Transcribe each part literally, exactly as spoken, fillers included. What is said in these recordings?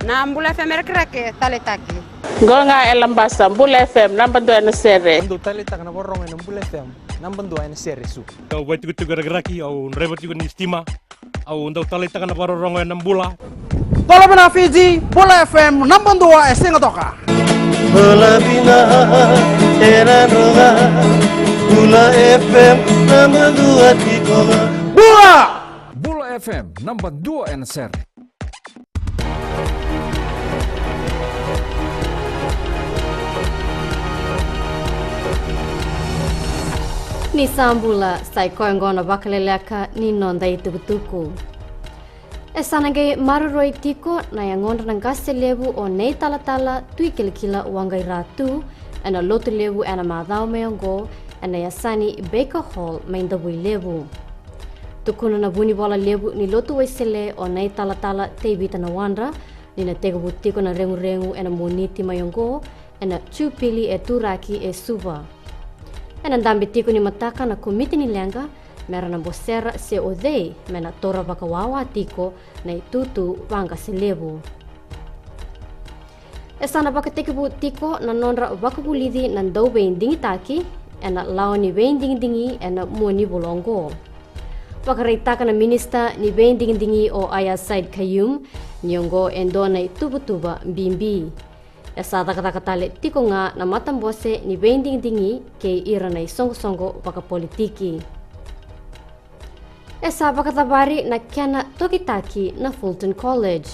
Na Bula F M e Rakiraki, taleitaki. Qo ga e Labasa, Bula F M, naba dua ena sere. Au dau taleitaka na vakarorogo ena Bula F M, naba dua ena sere, Suva. Au vaitikotiko e Rakiraki, au draiva tiko ni sitima, au dau taleitaka na vakarorogo ena Bula. Bula vinaka Fiji, Bula F M, naba dua e Sigatoka. Bula vinaka e Nadroga, Bula F M, naba dua tiko ga. Bula! Bula F M, naba dua ena sere. Ni sa bula, sa i koya oqo na vakaleleka ni noda itukutuku. E sa na qai maroroi tiko na yagodra na qase levu o Nei Talatala Tui Kilakila Waqairatu ena lotu levu ena macawa mai oqo ena yasani Baker Hall mai Davuilevu. Tukuna na vunivola levu ni lotu Wesele o Nei Talatala Tevita Nawadra ni na tekivu tiko na reguregu ena Moniti mai oqo ena Jupili e Turaki e Suva. Ena dabe tiko ni mataka na komiti ni leqa mera na bosera se o cei me na taura vakawawa tiko na itutu vaqase levu. E sa na vakatekivu tiko na nodra vakavulici na dauveidigitaki ena lawa ni veidigidigi ena mua ni vula oqo. Vakaraitaka na minisita ni veidigidigi o Aiyaz Sayed-Khaiyum ni oqo e dua na ituvatuva bibi. E sa cakacaka tale tiko ga na matabose ni veidigidigi kei ira na isoqosoqo vakapolitiki. E sa vakacavari na kena tokitaki na Fulton College.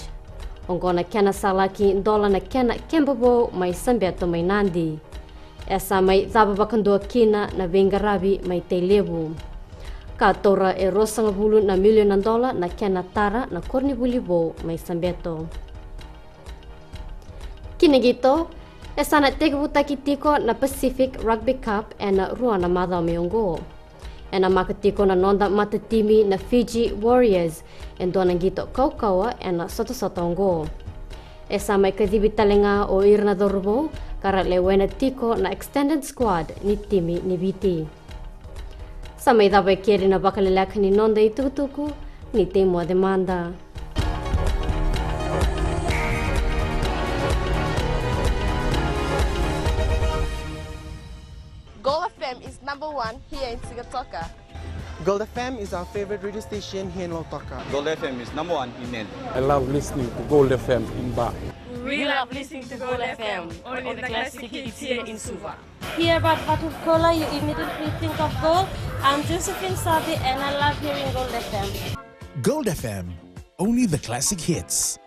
Oqo na kena sa laki dola na kena keba vou mai Sabeto mai Nadi. E sa mai cava vakadua kina na veiqaravi mai Tailevu. Ka taura e ruasagavulu na milioni na dola na kena tara na koronivuli vou mai Sabeto. Ki na qito, e sa na tekivutaki tiko na Pacific Rugby Cup ena rua na macawa mai oqo. E namaka tiko na noda matatimi na Fiji Warriors e dua na qito kaukauwa ena sotasota oqo. E sa mai kacivi tale ga o ira na cauravou ka ra lewena tiko na extended squad ni timi ni Viti. Sa mai cava e keri na vakaleleka ni noda itukutuku, ni tei moce mada. Gold F M is number one here in Sigatoka. Gold F M is our favorite radio station here in Lautoka. Gold F M is number one in Nadi. I love listening to Gold F M in Ba. We love listening to Gold F M, only the classic hits here in Suva. Hear about Vatukoula, you immediately think of gold. I'm Josephine Sabi and I love hearing Gold F M. Gold F M, only the classic hits.